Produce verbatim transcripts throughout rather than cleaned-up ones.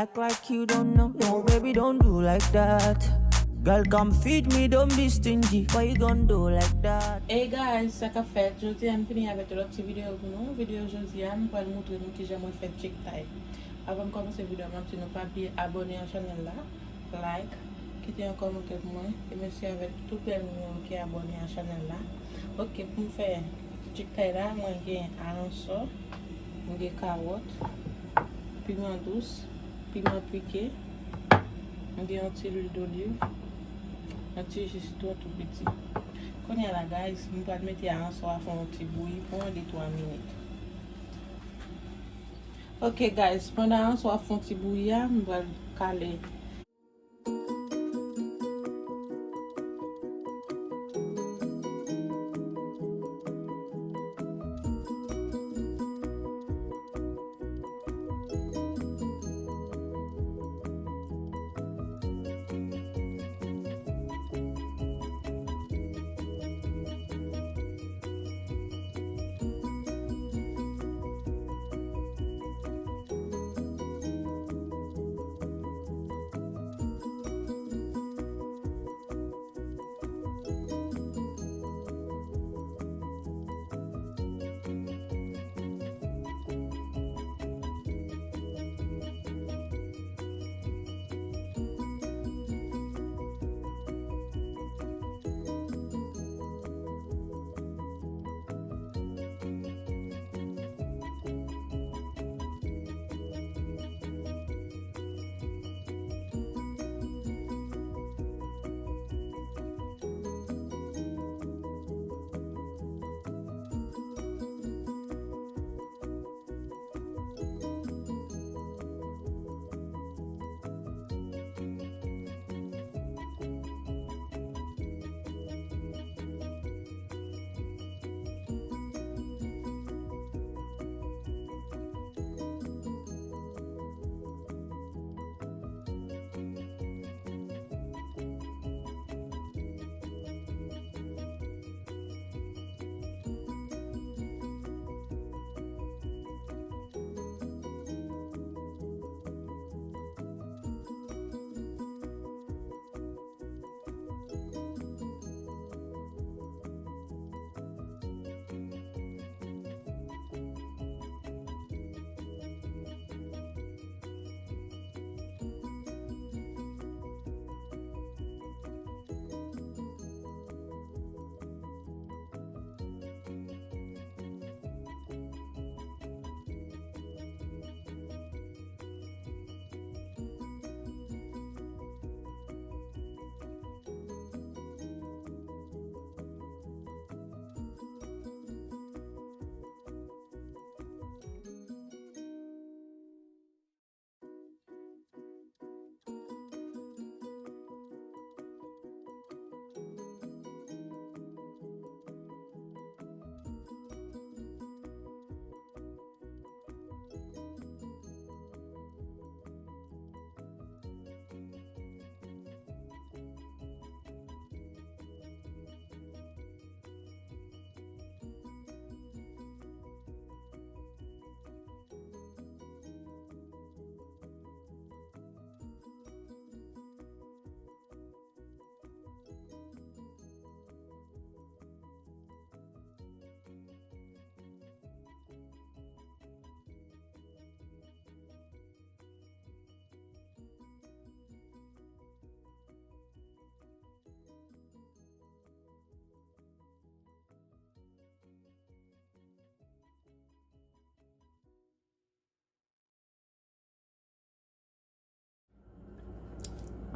Act like you don't know, no, baby, don't do like that. Girl, come feed me, don't be stingy. Why you gon' do like that? Hey guys, sa k ap fèt? Jodi a m vini avèk yon lòt ti videyo pou nou. Videyo jodi a, m pral montre nou kijan mwen fè chick thigh. Avan m kòmanse videyo a, m ap di nou pa bliye abòne a chanèl la, like, kite yon kòmantè pou mwen, e mèsi avèk tout bèl moun yo ki abòne a chanèl la. Ok, pou m fè chick thigh la, mwen gen aransò, mwen gen kawòt, piman dous, piman pike, mwen gen yon ti lwil doliv, yon ti ji sitwon tou piti. Kounye a la, guys, m pral mete aransò a fè yon ti bouyi pou yon de twa minit. Ok, guys, pandan aransò a fè yon ti bouyi a, m pral kale.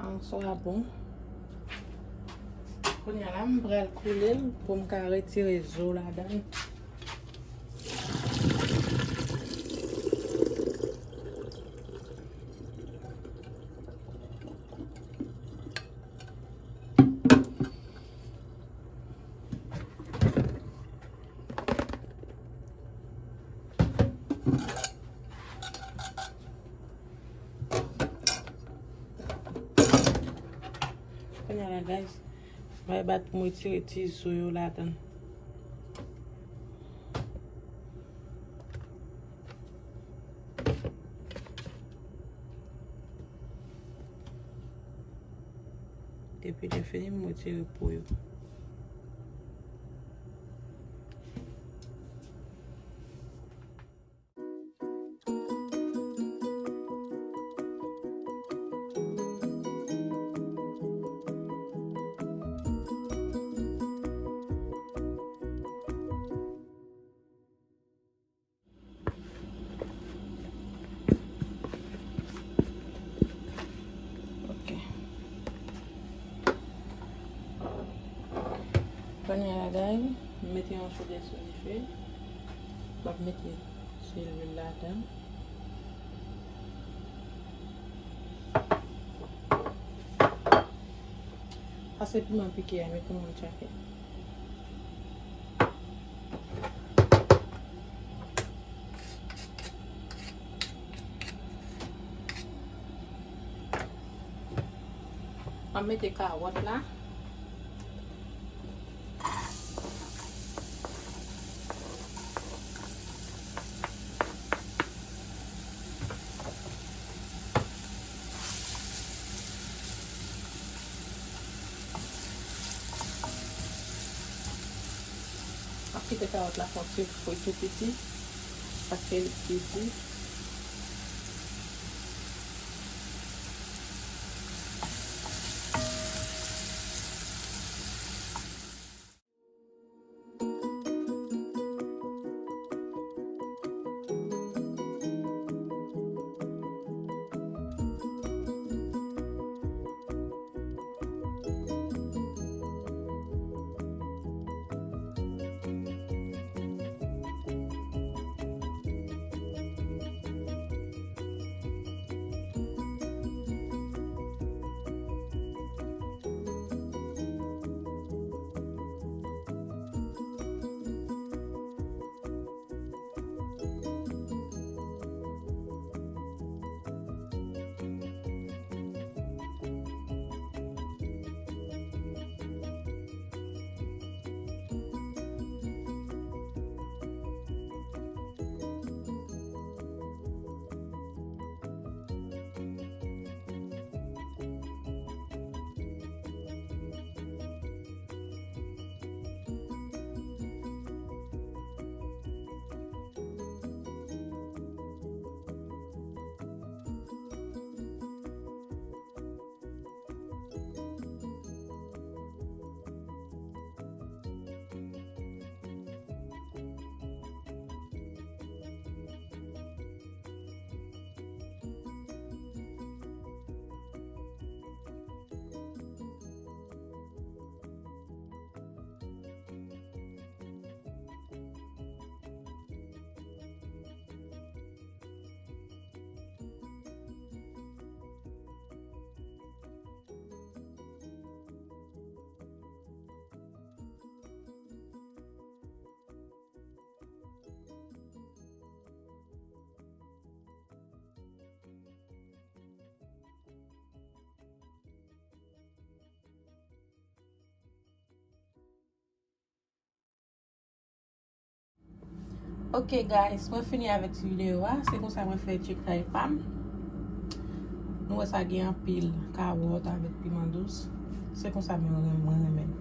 Aransò a bon. Kounye a la, m pral koule l pou m ka retire zo ladan l. Kounye a la, guys, mwen bat pou mwen retire ti zo yo ladan. Epi lè fini, m retire po yo. Ok. Kounye a la, guys, m mete yon chodyè sou dife. M ap mete ti lwil ladan. Pase piman pike a, men pou moun tchake. Mwen mete kawòt la. M ap kite kawòt la fè yon ti fri tou piti, paske li piti. Ok guys, mwen fini avèk ti videyo a. Se konsa mwen fè tchekay pa m. Nou wè sa gen anpil kawòt avèk piman dous. Se konsa mwen renmen, mwen renmen.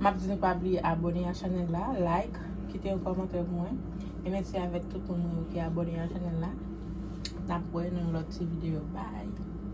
M ap di nou pa bliye abòne a chanèl la, like, kite yon kòmantè pou mwen. E mèsi avèk tout moun mwen yo ki abòne a chanèl la. N ap wè nan yon lòt ti videyo. Bye!